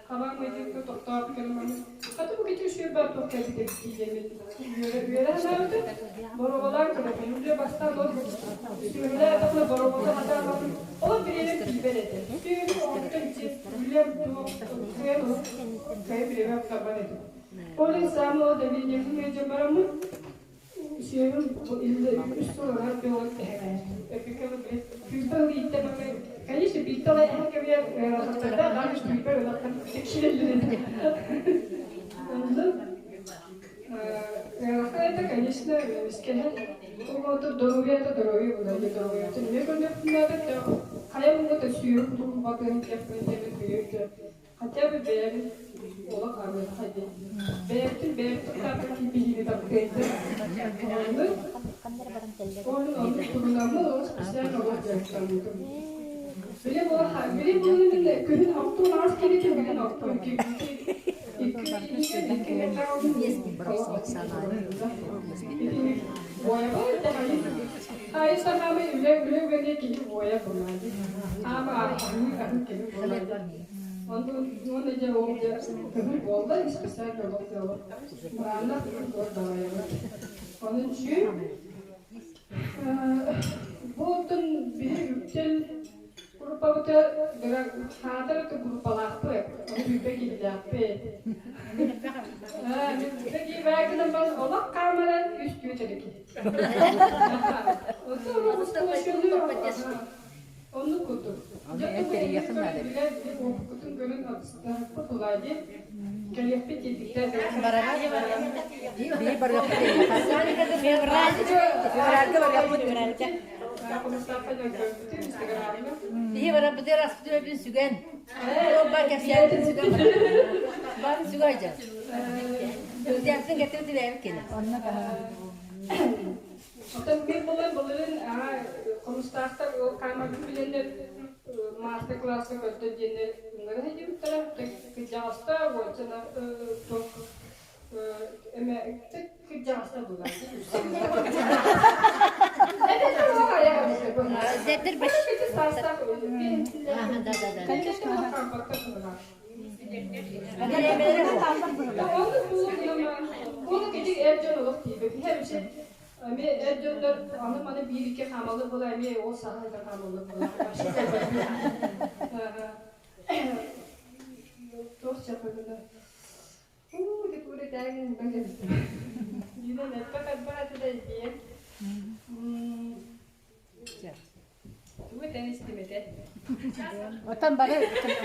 хабаан майдыҥка тохтоот кэлэн хата бу кити үшүн баар туох кэлбит эбит диэммит үөрэ үөрэ санаабыта боруобалаан көрөбүн үлэ бастаан ол сүөһүлээ атахна боруобалаан хатаабатын ол бириэмэ тиийбэт этэ сүөһү оҕотуттан үлэм туох кыайан кыайан бириэмэ табан этим Ол иһин саамал давлениетын ыалдьан бараммын, сүөһүм үс сыл анаар буолан эһэҕэ. Күүппэ ииттэ конечно, бииртэ ылай эһэ кэбиһэр ыарахаттардаах, даҕаны күүппэ ылахтан киирэллэр. Онно ыарахан это, конечно, искэһэ. Ол доруобуйата доруобуйа буолар, доруобуйатын эмиэ көрүөхпүн наада, хайа муҥута сүүрүк туллубатын диэхпин диэбит өйө Хотя бы бэйэбит олох арыахха диэн. Бэйэбитин бэйэбит тутаахпыт кимбиһиини таптыйдык. Оннук. Оннук оннук турунаммын олус специально олох дьарыктаммытым. Били буола били буолан мин күһүн оттуун аҕыс кииритин билин оттуун икки икки Конечно, хаамай үлэ үлэ үгэни киһи буойар буолаады. Хаама аһыы аһыы киһи буолаады. Онтон уонна дьэ ол дьэ көһүл буолла исписэк олох дьэ олох мурааннах туор далайабыт. Онон чүү бу оттон биһи үктэл Группабыта хаатар өтө группалаахпыт, ону бүпэ киһилээхпит. Бүпэ киһи гынан олох хаамаран үс түөт эрэ киһи. Оннук курдук. Опуккутун көрөн атыстаһыппыт улаадьы кэлиэхпит диэбиттэр. Бии барыахпыт Февральга барыахпыт. Биһи барабытыгар аспытын сүгэн, бар кэпсээтин сүгэн бары сүгэ айдьан. Үрдээхтин кэтин тилээбит кини. Оттон мен булан былырын хомустаахтар ол хаамарбын билэннэр маастар-класска көрдө диэннэр ыҥыра сылдьыбыттара. Кырдьаҕаста уончана туох Эмэ кырдьаҕаста булар. Зеддер баш. Оны кедик эр дьон олох тиийбэт. Хэмше эми эр дьоннор аны маны биир икки хаамалык була эми ол саха да хаамалык була. Туох чапыгына. Уу, ити куритээҥин бан кэбистим. Дина элбэх элбэх этэ да диэн. Тугу этэн истим этэ. Оттон бары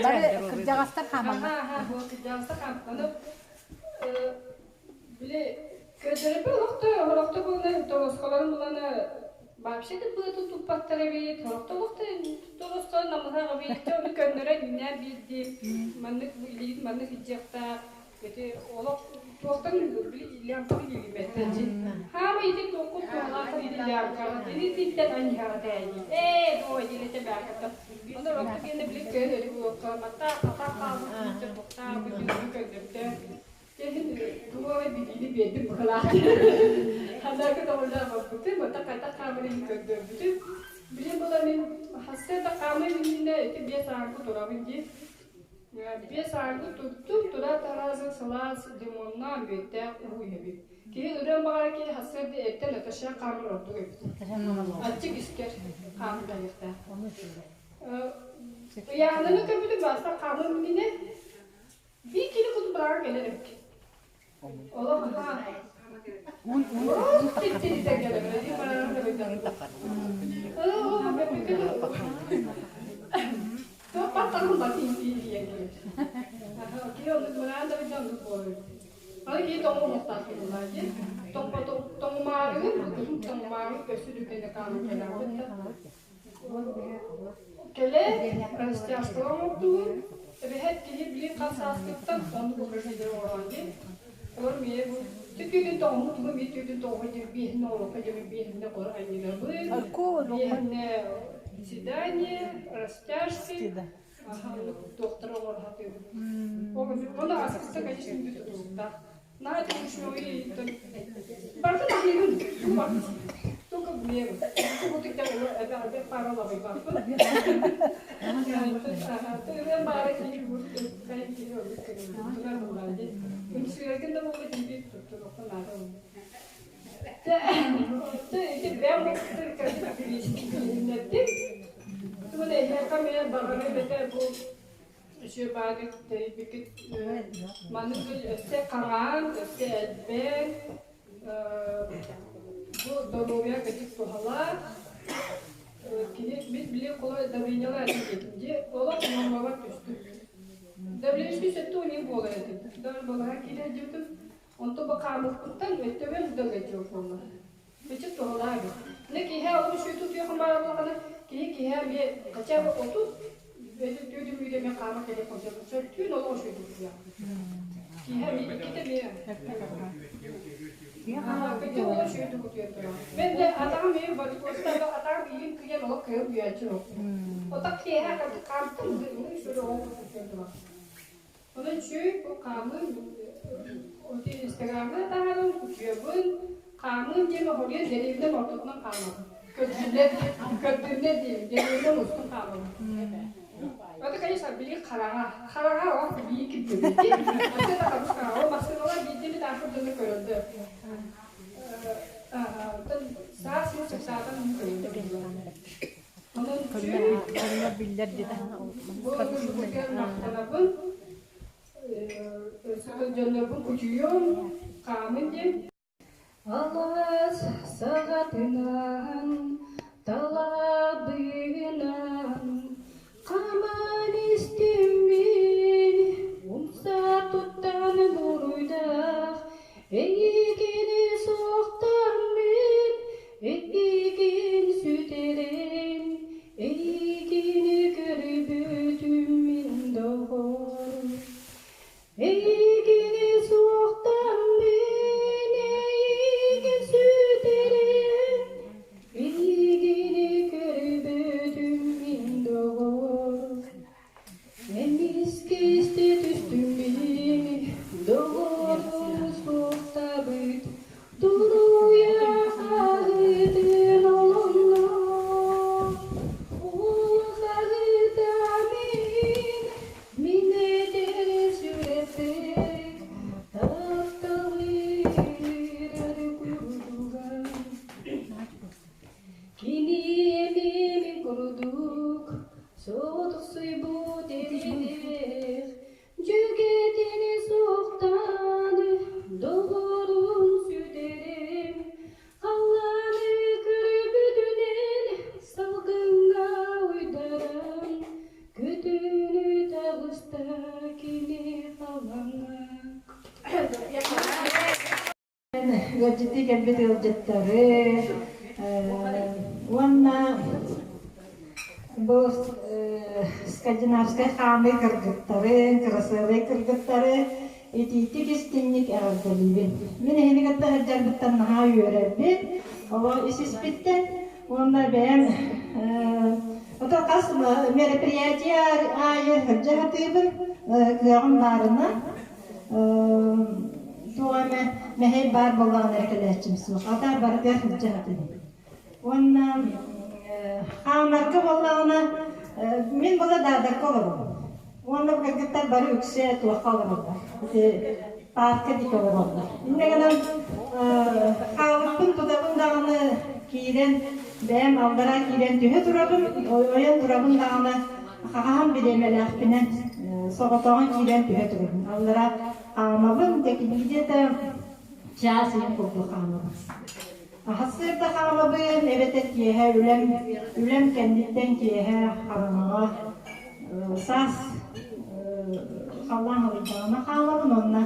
бары кырдьаҕастар хаамаллар. Аха, аха, бу кырдьаҕастар хаам. Ону били көрдөрөппө олохто олохто буолан тоҕосколорун булана вообще да быатын туппаттар эбит, олохто олохто тоҕоско намыһах эбит, ону көннөрөн үүнээн биирдии маннык илиит маннык илдьиэхтээх ити олох туохтан били лямканы илимэттэн хаама ити туохкут туһалаах ити лямкаҕа ититтэн аньыһаҕа тээйи ээ доо диэнэтэ бааката ону рокко диэнэ били көн өрү буолуохха матта хата хаалбыт туохтаа бу көннөртө Кэлин тугу эрэ билиини биэрдим быһылаах. Ханнаакы доҕордообоппутун, мата хайдах хаамарын көрдөрбүтүм. Билим була мин хаста да хаамыы иннинэ ити биэс ааҥкы турабын дии. Биэс ааҥкы туртум, тура тараазын сылаас лимоннаах мүөттээх уу иһэбин. Киһи ырыан баҕара киһи хассыарда эртэн наташаҕа хаамар ордук эбит. Аччык искэр хаамыы барыахтаах. Ыйааһынаны көрбүтүм бастан хаамыы иннинэ Биир киһи кутун быраҕан кэлэр эбит. Олох Кэлэ растяжкалар оҥордугун, эбэһээт киһи биир хас сааскыттан оннук упражнение оҥороон диэн. Олор миэ бу түтүүтүн тоҕуһу тугу миэ түүтүн тоҕуһу диэн биэһинэ оҥоруохха диэн биэһинэ олор анньынабын, биэһинэ приседание, растяжки, туохтары оҥоро сатыыбын. Оны аскыста, конечно, бүтү тутулуктаах. Наһаа үчүгэй барытын аһыыбын только гневы кутуктан эбэ пара лабайбаппын тыыран баара киһи кайын киһи ордук кэлин булаады үҥсүүрэргин да буолла тиийбит туттуруохха наада ити бэм билиһиннэрдим тугун эһиэхэ мен баҕарым этэ бу Үчүгэй баайдык тэрийбиккит маннык өссө хаҥаан, өссө элбээн, бу доруобуйа кэтит туһалаах. Кини мин били холой давлениелар этим диэтим дии, олох нормабар түстүм. Давление 170 буолар этим. Даже балаһа киирэ сылдьыбытым. Онто бу хаамыппыттан өттөбөм да ыалдьыбыт буолла. Ичи туһалаах эбит. Міне киһи алып үшүй тутуйа хымаараллахана киһи киһи эмиэ хотя бы отут өтүм үйде мен хаама кэле сылдьабын. Сөртүүн олох үшүй тутуйа. Киһи эмиэ иккитэ эмиэ Кити олох үшүй тутуйа турар. Мен де атаҕым эмиэ варикозта атаҕым иин кыйан олох кыйан үйээччи ол. Отак киэһэ хаамтым үшүрү олох тутуйа турар. Онон үчүгэй бу хаамыы инстаграмҥа таһааран утуйабын, хаамыым диэн оһоруйан дэриэбинэм ортотунан хаамабын. Көрдүннэр көрдүннэр диэн дэриэбинэ устун хаалабын. Это, конечно, били хараҥа. Хараҥа ол бии кирдибит. Аты да хабыс хараҥа. Ол массыыналар биирдэ эмит ааспыт дьону көрөллөр. Саас син сапсаатан көрөллөр. Онон бу махтанабын. Өссө дьоннорбун кучуйуом, хаамын диэн. Алаас саҕатынан, талабынан Хаман истим мин, умса туттан буруйдаах, Эйигини суохтаммын, эйигин сүтэрэн, Эйигини көрбүтүм мин доҕор. Эйигини суохтаммын, эйигин сүтэрэн, Эйигини көрбөтүм мин доҕор. Эмискэ истэ түстүм мин, доҕорум суохтаабыт, Дуруйа хаһыытын олонно. Ол хаһыыта мин Мин эдэр сүрэхпэр тапталыыр курдуга. Кини эмиэ курдук сотусуйбут эриэх, дьүгэтини суохтаан доҕорун сүтэрим. Халлааны көрбүтүнэн салгыҥҥа уйдаран, Күтүнү таҕыста кини халаҥҥа. Ыалдьыттыы кэлбит ыалдьыттары уонна бу скандинавскай хаамыы кыргыттарын, кырасыабай кыргыттары итиитик истиҥник эҕэрдэлиибин. Мин эһини кытта сылдьарбыттан наһаа үөрэрбин, оҕо ис-испиттэн уонна бэйэм ото хас мероприятие аайы сылдьа сатыыбын, кыаҕым баарына туох эмэ мэһэй баар буоллаҕына эрэ кэлээччим суох. Ата барытыгар сылдьа сатыыбын. Уонна хаамарга буоллаҕына мин була даадакка олоробун. Уонна бу кыргыттар бары үксэ туохха олороллор. Ити парка диэки олороллор. Инньэ гынан хаалыкпын тутабын даҕаны киирэн бэйэм аллараа киирэн түһэ турабын, ойон турабын даҕаны хаһан бириэмэлээхпинэн соҕотоҕун киирэн түһэ турабын. Аллараа хаамабын, где-то чаас иһин курдук хаамабын. Сарсыарда хаамабын эбэтэр киэһэ үлэм, үлэм кэнниттэн киэһэ хараҥаҕа саас халлаан халыйдаҕына хаалабын уонна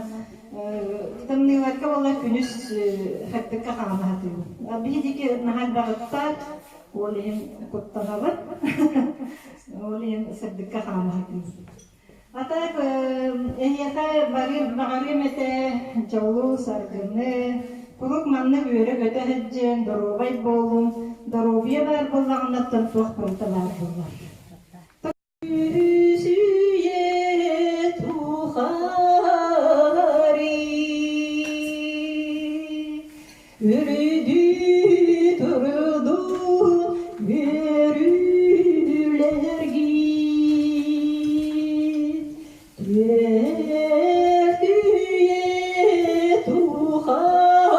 тымныыларга буоллар күнүс хаттыкка хаама сатыыбын. Биһи диэки наһаа элбэх ыттаах, ол иһин куттанабын. Ол иһин сырдыкка хаама сатыыбын. А так эһиэхэ баҕарыам этэ дьолу, саргыны, куруук маннык үөрэ-көтө сылдьыҥ, доруобай буолуҥ, доруобуйа баар буоллаҕына оттон туох барыта баар буолар. Үсүйэ тухары Үрдүү турдун үөрүүлэргит, Түөрт үйэ тухары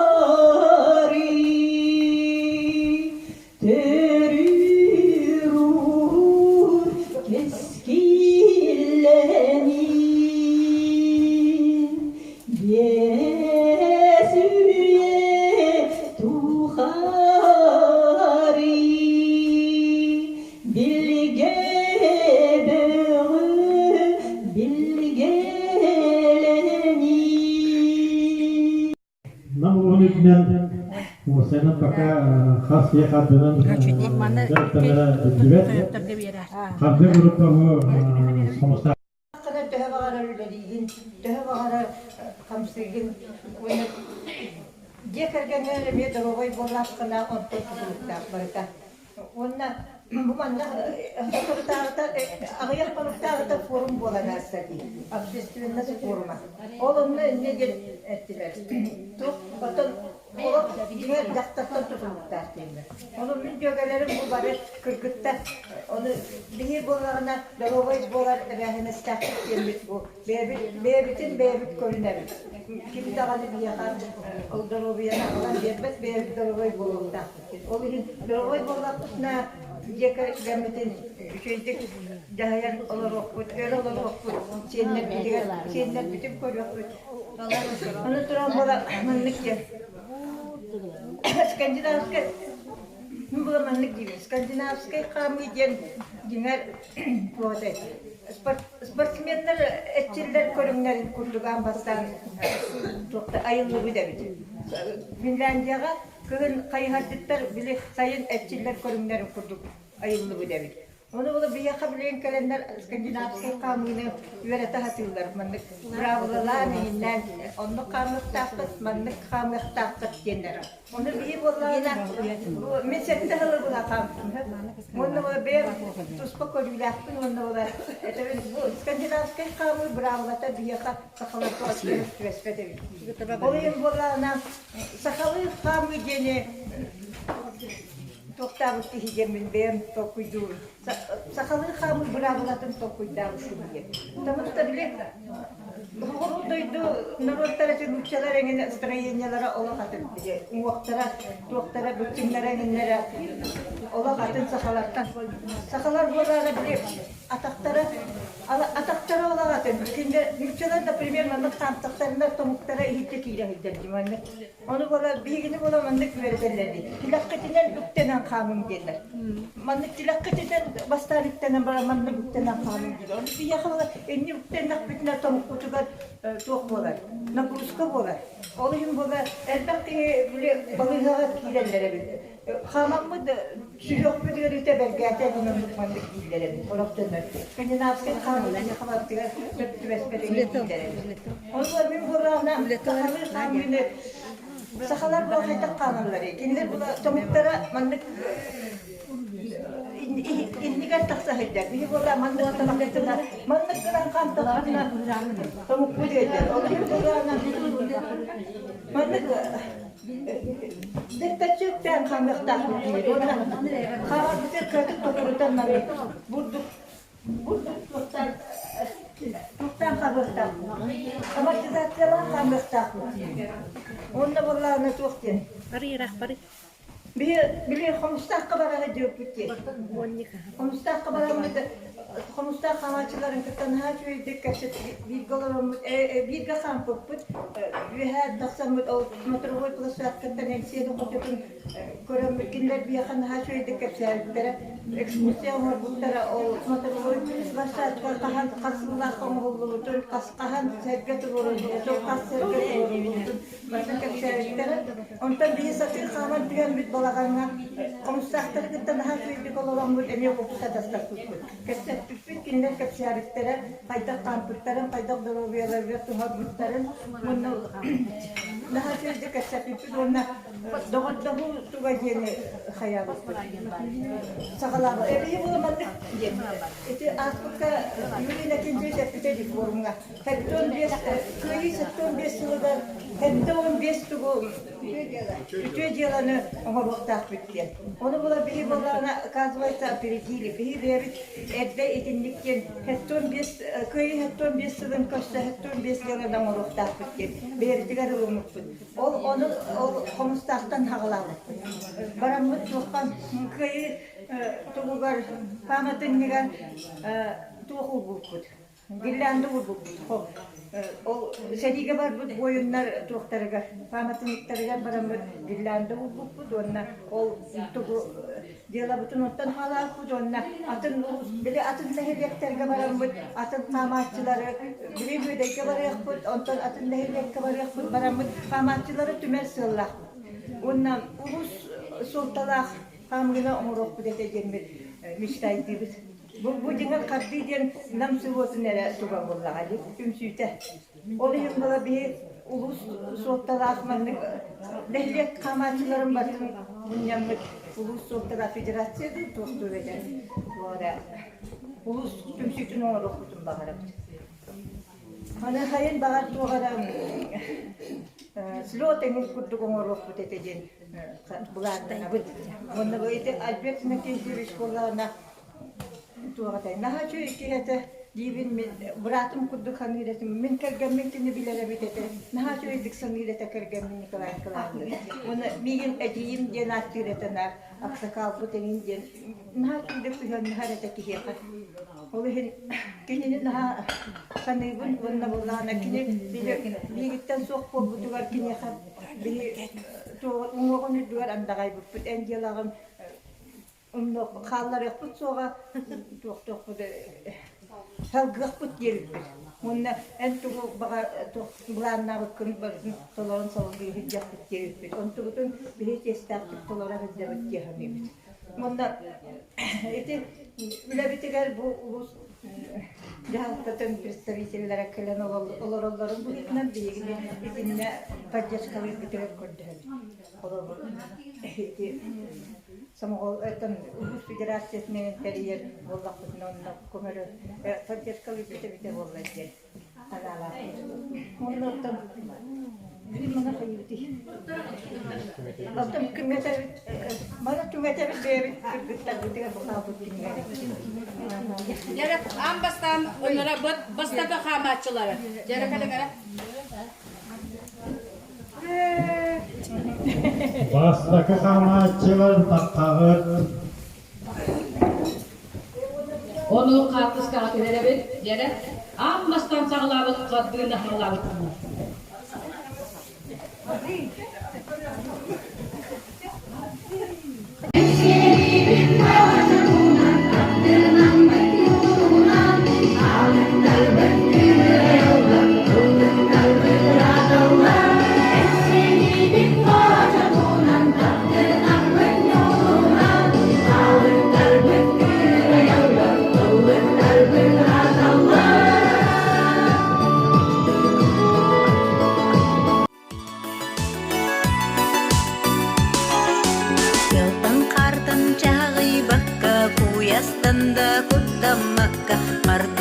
төрүүр уур кэскиллэнин. Биэс үйэ тухары билгэ бөҕө билгэлэнии. Нам улууһун үрдүнэн уопсайынан пока хас ийэ хардынан дьарыктанара биллибэт. Хардыы группа бу хомустаах Төһө баҕарар үлэлиигин, төһө баҕарар хамсыыгын уонна дьиэ кэргэҥҥэр эмиэ доруобай буоллаххына онтон тутулуктаах барыта. Уонна бу манна соторутааҕыта аҕыйах хонуктааҕыта форум буолан ааста дии, общественность форума. Ол онно инньэ диэн эттилэр. Туох оттон олох дьиҥэр дьахтартан тутулуктаах. диэннэр. Ону мин дьүөгэлэрим бу бары кыргыттар ону биһи буоллаҕына доруобай буолар эбээһинэстээхпит диэммит бу бэйэбит бэйэбитин бэйэбит көрүнэбит. Ким даҕаны биһиэхэ ол доруобуйаны аҕалан биэрбэт бэйэбит доруобай буолуохтаахпыт. Ол иһин доруобай буоллахпытына дьиэ кэргэммитин үчүгэйдик дьаһайан олоруохпут, өр олоруохпут, сиэннэрбитигэр сиэннэрбитин көрүөхпүт. Аны туран буола маннык диэн Скандинавскай мин була маннык диибин скандинавскай хаамыы диэн дьиҥэр туох этэй спортсменнар эрчиллэр көрүҥнэрин курдук аан бастаан туохта айыллыбыт эбит. Финляндияҕа кыһын хайыһардыттар били сайын эрчиллэр көрүҥнэрин курдук айыллыбыт эбит. Ону була биһиэхэ билигин кэлэннэр скандинавскай хаамыыны үөрэтэ сатыыллар. Маннык быраабылалаан иһиннээн оннук хаамыахтааххыт, маннык хаамыахтааххыт диэннэр. Ону биһи буоллаҕына бу мин сэттэ сылы быһа хаамтым. Уонна була бэйэм туспа көрүүлээхпин уонна була этэбин бу скандинавскай хаамыы быраабылата биһиэхэ сахаларга түбэспэт эбит. Ол иһин буоллаҕына сахалыы хаамыы диэни Туохтаабыт киһи диэммин бэйэм толкуйдуурум. Сахалыы хаамыы быраабылатын толкуйдаабыт киһи диэн. Потому что били Соҕуруу дойду норуоттара нууччалар эҥин строениелара олох атын били уҥуохтара, туохтара, быччыҥнара эҥиннэрэ олох атын сахалартан. Сахалар буолаары били атахтара атахтара олох атын. Кинилэр нууччалар, например, маннык хаамтахтарына томуктара иһирдьэ киирэ сылдьар дии маннык. Ону буола биһигини буола маннык үөрэтэллэр дии. Тилэххитинэн үктэнэн хаамыҥ дииллэр. Маннык тилэххитинэн бастаан үктэнэн баран маннык үктэнэн хаамыҥ дииллэр. Ону биһиэхэ буола инни үктэннэхпитинэ томукпутугар туох буолар? Нагрузка буолар. Ол иһин буола элбэх киһи били балыыһаҕа киирэллэр эбит. Хаамаммыт сүһүөхпүт ыарыыта бэргээтэ гынаммыт маннык дииллэр эбит. Сорох дьоннор скандинавскай хаамыыны хабаттыгар сөп түбэспэтин дииллэр эбит. Онно мин буоллаҕына сахалыы хаамыыны сахалар буол хайдах хаамалларый? Кинилэр була томуктара маннык иннигэр тахса сылдьар. Биһи буолла маннык гына маннык гынан хаамтахпытына томукпут ыалдьар. Ол иһин буоллаҕына маннык Дэппэччи үктээн хаамыахтаахпыт диир уонна хаамарбытыгар кыратык токурутан маннык бурдук бурдук туохтаан туохтаан хаамыахтаахпыт амортизациялаан хаамыахтаахпыт диир. Уонна буоллаҕына туох диэн Бары ыраах бары. Биһи били Хомустаахха бара сылдьыбыппыт дии. Хомустаахха бараммыт Хомустаах хаҥааччыларын кытта наһаа үчүгэйдик кэпсэт бииргэ олороммут бииргэ хаампыппыт. Үөһээ тахсаммыт ол смотровой площадкаттан Эҥсиэли хочотун көрөммүт кинилэр биһиэхэ наһаа үчүгэйдик кэпсээбиттэрэ. Экскурсия оҥорбуттара ол смотровой площадка хаһан хас сыллаах оҥоһуллубутун, хас хаһан сэргэ туруоруллубутун, хас сэргэ туруоруллубутун Барытын кэпсээбиттэрэ. Онтон биһи сатыы хааман түһэммит балаҕаҥҥа хомустаахтары кытта наһаа үчүгэйдик олороммут эмиэ уопут атастаспыппыт. Кэпсэппиппит, кинилэр кэпсээбиттэрэ, хайдах хаампыттарын, хайдах доруобуйаларыгар туһаммыттарын уонна наһаа үчүгэйдик кэпсэппиппит уонна доҕордоһуу туга диэни хайаабыппыт. Саҕалаабыт. Эбии була маннык диэн. Ити ааспыкка Юрий Иннокентьевич эппитэ дии форумҥа. 75 Кыайыы 75 сылыгар 75 тугу үтүө дьыаланы оҥоруохтаахпыт диэн. Ону була биһи буоллаҕына, оказывается, опередили. Биһи бэйэбит эрдэ итинник диэн 75 Кыайыы 75 сылын көрсө 75 дьыаланы оҥоруохтаахпыт диэн бэйэбитигэр ылыммыппыт. Ол ону ол Хомустаахтан саҕалаабыппыт. Бараммыт туоххан Кыайыы тугугар пааматынньыгар туох уурбуппут. Гирлянда уурбуппут. Ол сэриигэ барбыт буойуннар туохтарыгар, пааматынньыктарыгар бараммыт гирлянда уурбуппут уонна ол тугу дьыалабытын оттон хаалаабыппыт уонна атын били атын нэһилиэктэргэ бараммыт атын хаамааччылары били Үөдэйгэ барыахпыт, онтон атын нэһилиэккэ барыахпыт бараммыт хаамааччылары түмэр сыаллаахпыт. Уонна улуус суолталаах хаамыыны оҥоруохпут этэ диэммит мечтайдыыбыт. Бу, бу дьиҥэр хардыы диэн Нам селотун эрэ туга буоллаҕа дии, түмсүүтэ. Ол иһин була биһи улуус суолталаах маннык нэһилиэк хаамааччыларын барытын мунньаммыт улуус суолталаах федерация дуу туох дуу этэ улуус түмсүүтүн оҥоруохпутун баҕарабыт. Аны хайын баҕар туох эрэ слет эҥин курдук оҥоруохпут этэ диэн былааннанабыт. Уонна бу ити Альберт Иннокентьевич буоллаҕына туох этэй, наһаа үчүгэй киһи этэ диибин мин быраатым курдук саныыр этим. Мин кэргэммин кини билэр эбит этэ. Наһаа үчүгэйдик саныыр этэ кэргэммин Николай Николаевич. Уонна миигин эдьиийим диэн ааттыыр этэ наар аксакалбыт эҥин диэн наһаа үчүгэйдик сыһыаннаһар этэ киһиэхэ. Ол иһин кинини наһаа саныыбын уонна буоллаҕына кини биһигиттэн суох буолбутугар киниэхэ биһи уҥуоҕун үрдүгэр андаҕайбыппыт эн дьыалаҕын хаалларыахпыт суоҕа туохтуохпут салгыахпыт диэбиппит уонна эн тугу баҕа былааннаабыккын барытын толорон салгыы сылдьыахпыт диэбиппит онтубутун биһи чиэстээхтик толоро сылдьабыт дии саныыбыт уонна ити үлэбитигэр бу улуус дьаһалтатын представителлэрэ кэлэн олороллорун быһыытынан биһигини итиннэ поддержкалыыргытыгар көрдөһөбүт. Холобур, ити Сомоҕол улуус федерациятынан тэрийэр буоллахпытына онно көмөлө поддержкалыыргыт эбитэ буолла диэн санаалаахпыт. Онно оттон мана хайыыбытый? Оттон түҥэтэбит, мана түҥэтэбит бэйэбит кыргыттарбытыгар бу хаалбыт кинигэбит. Дьэрэ, аан бастаан оннора бастакы хаамааччылары. Дьэрэ кэлэҥэрэ. Бастакы хаамааччылар таххаҕыт. Ону хаартыскаҕа түһэрэбит, дьэрэ, аан бастаан саҕалаабыт хардыыны хаалаабыт. Тыалтан-хаартан чаҕыйбакка, куйастан да куттаммакка, марды